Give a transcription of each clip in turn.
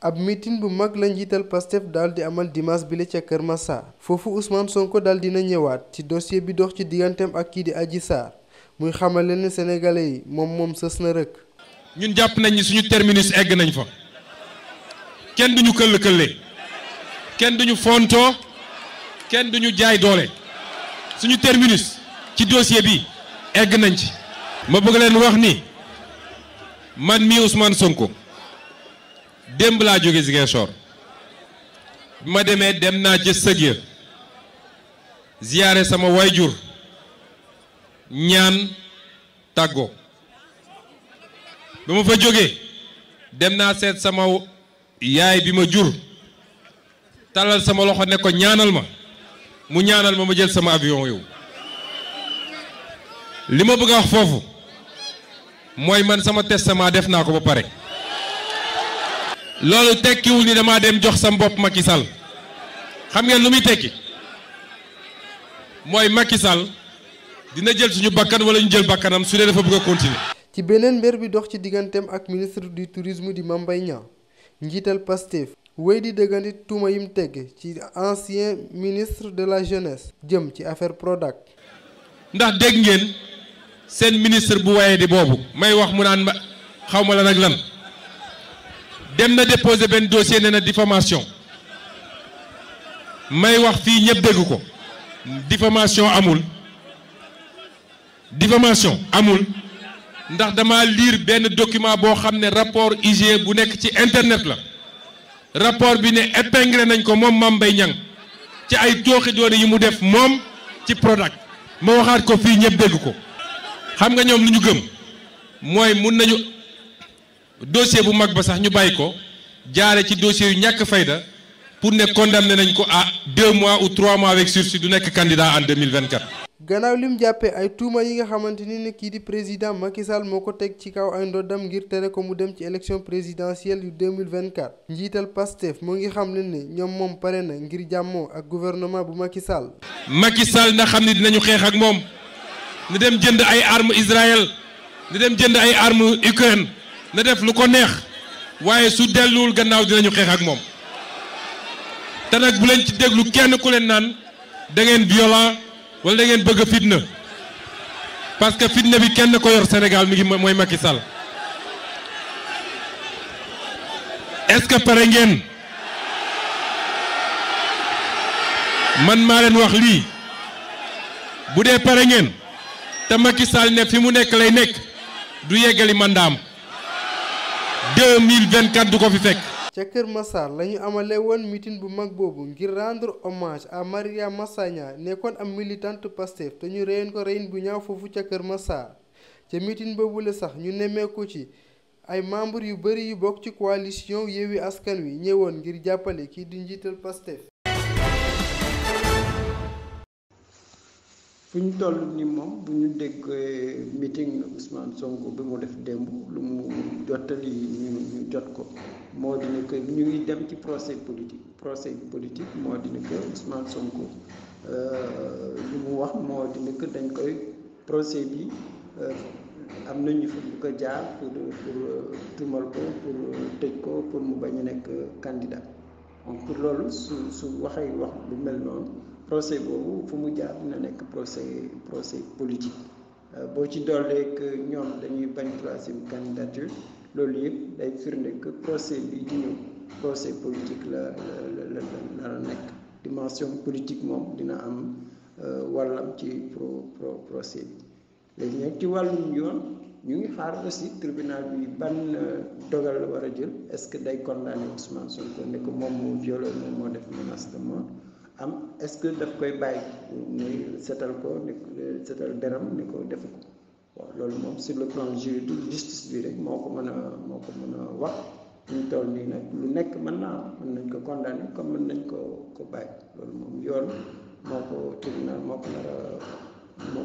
ab meeting bu mag la njiital Pastef daal di amal dimanche bile ca Kër Massar foofu Ousmane Sonko daal dina ñëwaat ci dossier bi dox ci digganteem ak kii di Adji Sarr muy xamale ne sénégalais yi moom sës na rëkk. ñun jàpp nañ ni suñu terminus egg nañ fa kenn duñu këll-këlle kenn duñu fontoo kenn duñu jaay doole suñu terminus ci dossier bi egg nañ ci. ma bëgg leen wax ni man mii Ousmane Sonko démb laa jóge Ziguinchor bi ma demee dem naa ca sëg ya ziyaare sama wayjur ñaan tàggoo ba ma fa jógee dem naa seet sama yaay bi ma jur talal sama loxo ne ko ñaanal ma mu ñaanal ma jël sama avion yow li ma bëgg a wax foofu mooy man sama testament def naa ko ba pare loolu tekkiwul ni damaa dem jox sam bopp Macky Sall xam ngeen lu muy tekki mooy Macky Sall dina jël suñu bakkan wala ñu jël bakkanam su dee dafa bëgg a continuer. ci beneen mbir bi dox ci digganteem ak ministre du tourisme di Mame Mbaye Niang njiital Pastef wéy di dëggandi tuuma yim tegg ci ancien ministre de la jeunesse jëm ci affaire Prodac. ndax dégg ngeen seen ministre bu waye di boobu may wax mu naan xaw ma la nag lan dem na déposer benn dossier nee na diffamation may wax fii ñëpp dégg ko diffamation amul ndax dama lire benn document boo xam ne rapport IGE bu nekk ci internet la rapport bi ne épinglé nañ ko moom Mame Mbaye Niang ci ay tooxi doone yi mu def moom ci Prodac ma waxaat ko fii ñëpp dégg ko xam nga ñoom lu ñu gëm mooy mun nañu dossier bu mag ba sax ñu bàyyi ko jaare ci dossier yu ñàkk fayda pour ne condamné nañ ko à 2 mois ou 3 mois avec sursis du nekk candidat en 2024. gannaaw lim jàppee ay tuuma yi nga xamante ni kii di président Macky Sall moo ko teg ci kaw ay ndoddam ngir tere ko mu dem ci élection présidentielle yu 2024 njiital Pastef moo ngi xam leen ne ñoom moom pare na ngir jàmmoo ak gouvernement bu Macky Sall. Macky Sall na xam ne dinañu xeex ak moom na dem jënd ay armes Israël na dem jënd ay armes Ukraine na def lu ko neex waaye su delluwul gannaaw dinañu xeex ak moom te nag bu leen ci déglu kenn ku leen naan da ngeen violent wala da ngeen bëgg fitna parce que fitna bi kenn ko yor Sénégal mi ngi mooy Macky Sall est-ce que pare ngeen man maa leen wax lii bu dee pare ngeen te Macky Sall ne fi mu nekk lay nekk du yeggali mandaam 2024 du ko fi fekk. ca Kër Massar la ñu amale woon meeting bu mag boobu ngir rendre hommage à Mariama Sagna nekkoon am militante Pastef te ñu reyoon ko reyin bu ñaaw foofu ca Kër Massar ca meeting boobu la sax ñu nemmeeku ci ay membres yu bari yu bokk ci coalition Yewwi Askan Wi ñëwoon ngir jàppale kii di njiital Pastef. fu ñu toll ni moom bu ñu dégg meeting Ousmane Sonko bi mu def démb lu mu jottali ñu jot ko moo di ne que ñu ngi dem ci procès politique moo di ne que Ousmane Sonko li mu wax moo di ne que dañ koy procès bi am nañu fi bu ko jaar pour tuumal ko pour tëj ko pour mu bañ a nekk candidat donc pour loolu su waxee wax bu mel noonu procès boobu fu mu jaar dina nekk procès politique boo ci doolee que ñoom dañuy bañ troisième candidature loolu yëpp day firnde que procès bi di ñëw procès politique la nekk dimension politique moom dina am wàllam ci procès bi léegi nag ci wàllum yoon ñu ngi xaar aussi tribunal bi ban dogal la war a jël est-ce que day condamné Ousmane Sonko ne ko moom moo violé moom moo def menace de mort est-ce que daf koy bàyyi muy setal ko ni setal deram ni ko def ko waaw loolu moom sur le plan juridique justice bi rek moo ko mën a wax ñu toll nii nag lu nekk mën nañ ko condamné comme mën nañ ko bàyyi loolu moom yoon moo ko tribunal moo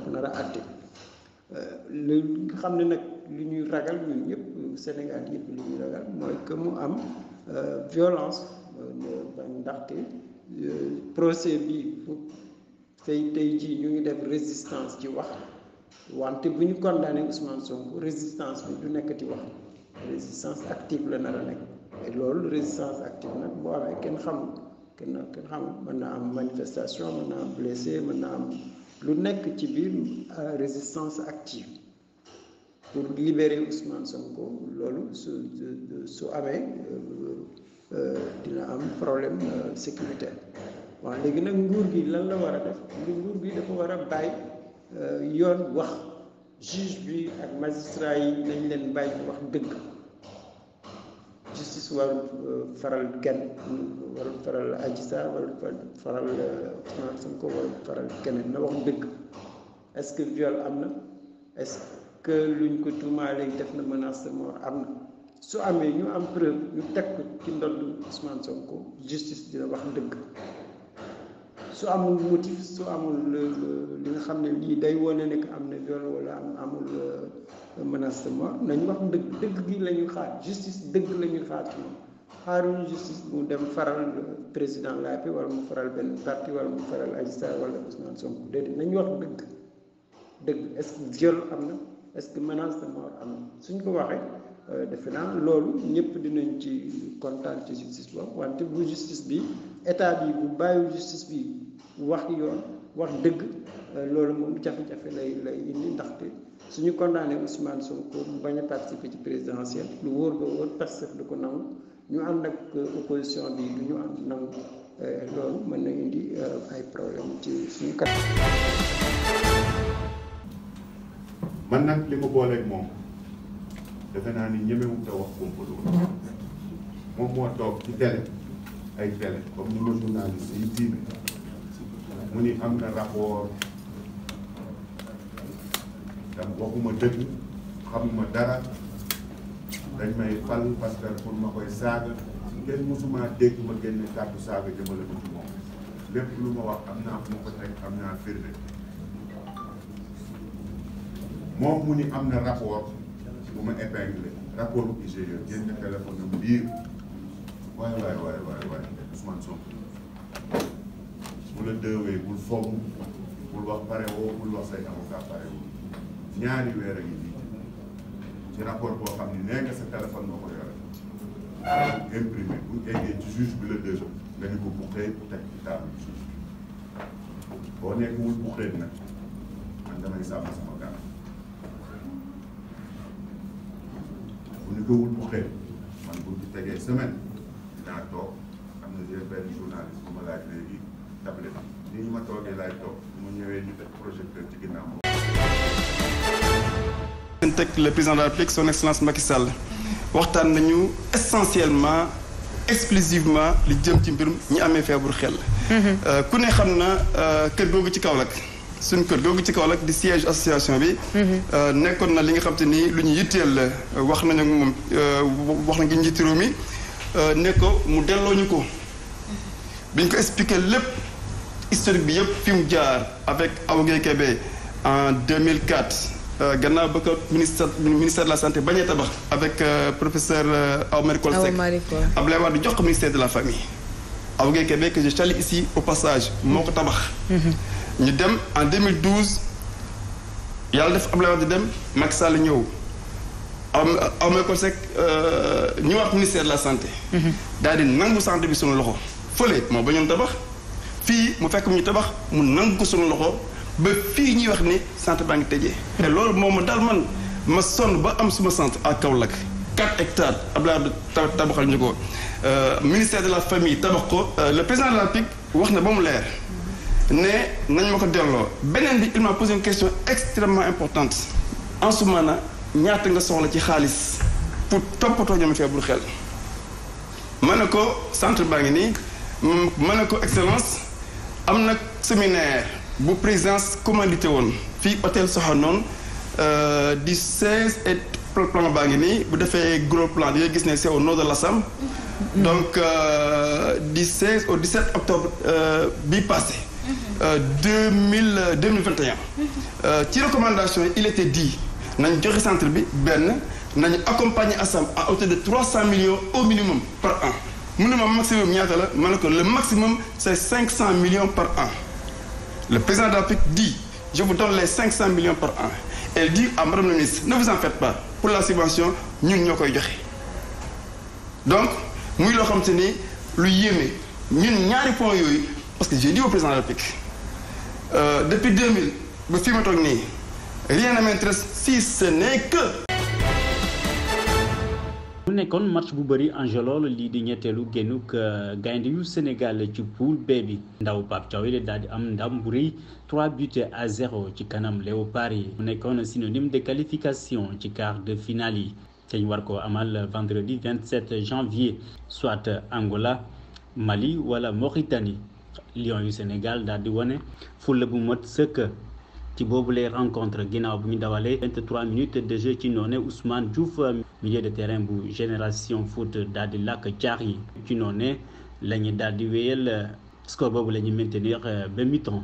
ko nar a àtte li nga xam ne nag li ñuy ragal ñun ñëpp Sénégal yëpp li ñuy ragal mooy que mu am violence ndaxte procès bi tey jii ñu ngi def résistance ci wax wante bu ñu condamné Ousmane Sonko résistance bi du nekkati wax résistance active la nar a nekk et loolu résistance active nag boo amee kenn xamul mën na am manifestation mën na am blessé mën na am lu nekk ci biir résistance active pour libérer Ousmane Sonko loolu su amee dina am problème sécuritaire waaw léegi nag nguur gi lan la war a def nguur gi dafa war a bàyyi yoon wax juge bi ak magistrat yi nañ leen bàyyi wax dëgg justice warul faral kenn warul faral Adji Sarr warul faral Ousmane Sonko warul faral keneen na wax dëgg est-ce que viol am na est-ce que luñ ko tuumaale def na menace de mort am na su amee ñu am preuve ñu teg ko ci ndodd Ousmane Sonko justice dina wax dëgg su amul motif su amul li nga xam ne lii day wone ne que am na viol wala amul menace de mort nañ wax dëgg gi la ñuy xaar justice dëgg la ñuy xaar ci moom xaaruñu justice mu dem faral président de la République wala mu faral benn parti wala mu faral Adji Sarr wala Ousmane Sonko déedéet nañ wax dëgg est-ce que viol am na est-ce que menace de mort am na suñ ko waxee defe naa loolu ñëpp dinañ ci kontaan ci justice boobu wante bu justice bi état bi bu bàyyi justice bi wax yoon wax dëgg loolu moom jafe-jafe lay indi ndaxte suñu condamné Ousmane Sonko mu bañ a participer ci présidentielle lu wóor ba wóor Pastef du ko nangu ñu ànd ak opposition bi du ñu ànd nangu loolu mën na indi ay problème ci suñu kat. man nag li ma booleeg moom defe naa ni ñemewut a wax complot moom moo toog ci télé ay télé comme ni ma journaliste yi tiime mu ni am na rapport dam waxuma dëgg xamuma dara dañ may fal parce que pour ma koy saaga kenn mosuma dégg ma génne kàddu saaga jëmale ko ci moom lépp lu ma wax am naa fu ma ko teg am naa firnde moom mu ni am na rapport bu ma épinglé rapport bu IGE génn téléphone am biir waay Ousmane Sonko bu la dëwee bul fomm bul wax pare woo bul wax say avocat pare woo ñaari weer a ngi nii ci rapport boo xam ni nee nga sa téléphone nga ko yore imprimé bu eggee ci juge bi la dëgg nga ni ko bu xëy teg ci table juge boo nekk wul bu xëy nag man damay sàmm sama gàtt bu ñu ko wul bu xëy man bu ci tegee semaine dinaa toog am na benn journaliste bu ma laaj léegi tablette ni ñu ma toogee laay toog mu ñëwee ñu teg projecteur ci ginnaaw. le président de la République son excellence Macky Sall waxtaan nañu essentiellement exclusivement li jëm ci mbirum ñi amee feebaru xel. ku ne xam na kër googu ci Kaolack suñ kër googu ci Kaolack di siège association bi. nekkoon na li nga xam te ni lu ñu yitteel la wax nañu ak moom wax nañu njiitu réew mi ne ko mu delloo ñu ko. biñ ko expliqué lépp historique bi yëpp fi mu jaar avec Awa Gueye Kébé en 2004. gannaaw ba ko ministère de la santé bañee tabax avec professeur Awa Marie Coll Seck Abdoulaye Wade jox ko ministère de la famille Awa Gueye Kébé que je salue ici au passage moo ko tabax ñu dem en 2012 yàlla def Abdoulaye Wade dem Macky Sall ñëw Awa Marie Coll Seck ñëwaat ministère de la santé daal di nangu santé bi sunu loxo fële moo bañoon tabax fii mu fekk mu ñu tabax mu nangu ko sunu loxo ba fii ñuy wax ni centre baa ngi tëjee. te loolu moom ma daal man ma sonn ba am suma centre à Kaolack 4 hectares Abdoulaye tabaxal ñu ko ministère de la famille tabax ko le président de la République wax na ba mu leer ne nañ ma ko delloo beneen bi il m'a posé une question extrêmement importante en ce moment ñaata nga soxla ci xaalis pour toppatoo ñoom feebaru xel. ma ne ko centre baa ngi nii ma ne ko excellence am na séminaire. bu présidence commandité woon fii hôtel Soxa noonu du 16 et plan baa ngi nii bu defee gros plan yooyu gis ne c'est au nord de l'Assam donc du 16 au 17 octobre bii passé 2021 ci recommandation yi il était dit nañ joxe centre bi benn nañu accompagner Assam à hauteur de 300 millions au minimum par an mu ne ma maximum ñaata la ma ne ko le maximum c'est 500 millions par an. Le président de la République dit, je vous donne les 500 millions par an. Elle dit à Madame la ministre, ne vous en faites pas. Pour la subvention, nous n'y avons pas. Donc, muy loo xam te ni lu yéeme ñun ñaari points yooyu parce que j'ai dit au président de la République depuis 2000 ba fi ma toog nii rien ne m'intéresse si ce n'est que. mu nekkoon match bu bëri enjeu lool lii di ñetteelu génnuk gaynde yu Sénégal ci poule B bi ndaw Pape Thiaw yi daal di am ndam bu rëy 3-0 ci kanam Léopard yi mu nekkoon synonyme de qualification ci quart de finale yi te ñu war ko amal vendredi 27 janvier soit Angola Mali wala Mauritanie Lions yu Sénégal daal di wane fulla bu mot sëkk ci boobu les rencontres ginnaaw bu ñu dawalee 23 minutes de jeu ci noone Ousmane Diouf milieu de terrain bu Génération Foot daal di làkk caax yi ci noone la ñu daal di wéyal score boobu la ñu maintenir ba mi-temps.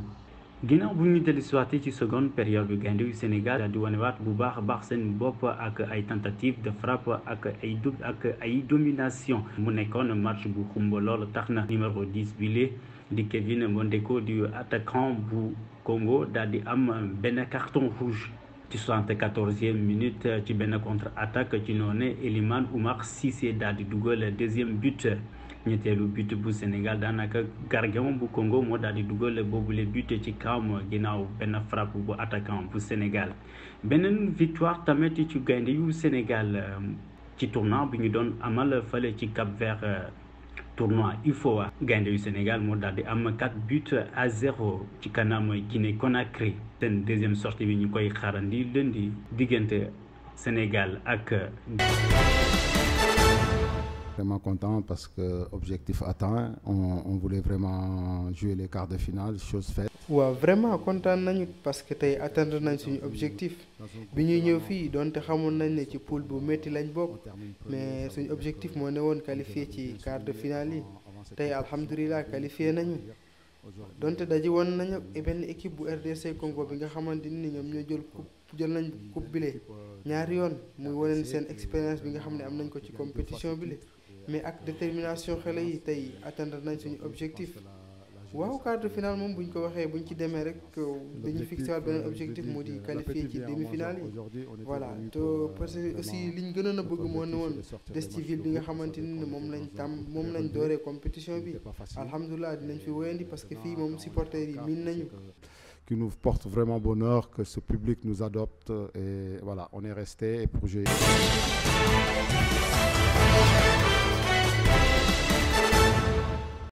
ginnaaw bu ñu dellu siwaatee ci seconde période bi gaynde yu Sénégal daal di wanewaat bu baax a baax seen bopp ak ay tentatives de frappe ak ay domination mu nekkoon match bu xumba lool tax na numéro 10 bile di Kevin Mondeko di attaquant bu Congo daal di am benn carton rouge ci 74e minute ci benn contre attaque ci noonu Elimane Oumar Cissé daal di dugal deuxième but ñetteelu but bu Sénégal daanaka gardien bu Congo moo daal di dugal boobule but ci kawam ginnaaw benn frappe bu attaquant bu Sénégal beneen victoire tamit ci gaynde yu Sénégal ci tournoi bi ñu doon amal fale ci Cap-Vert tournoi UFOA gaynde yu Sénégal moo daal di am 4-0 ci kanam Guinée Conakry seen deuxième sortie bi ñu koy xaarandi lundi diggante Sénégal ak. Vraiment content parce que objectif atteint on voulait vraiment jouer les quarts de finale chose faite. waaw vraiment kontaan nañu parce que tey atteindre nañ suñu objectif bi ñuy ñëw fii donte xamoon nañ ne ci poule bu métti lañ bokk mais suñu objectif moo ne woon qualifié ci quart de finale yi tey alhamdulilah qualifié nañu donte daji woon nañu benn équipe bu RDC Congo bi nga xamante ni ñoom ñoo jël nañ coupe bile ñaari yoon muy wane ni seen expérience bi nga xam ne am nañ ko ci compétition bile mais ak détermination xale yi tey atteindre nañ suñu objectif. waaw quart de finale moom bu ñu ko waxee bu ñu ci demee rek dañuy fixé waat beneen objectif moo di qualifié ci demi-finale yi voilà te parce que aussi li ñu gënoon a bëgg moo ne woon des ci ville bi nga xamante ni moom lañ dooree compétition bi alhamdulilah dinañ fi wéyandi parce que fii moom supporters yi miin nañu. qui nous porte vraiment bonheur que ce public nous adopte et voilà on est resté et pour jouer.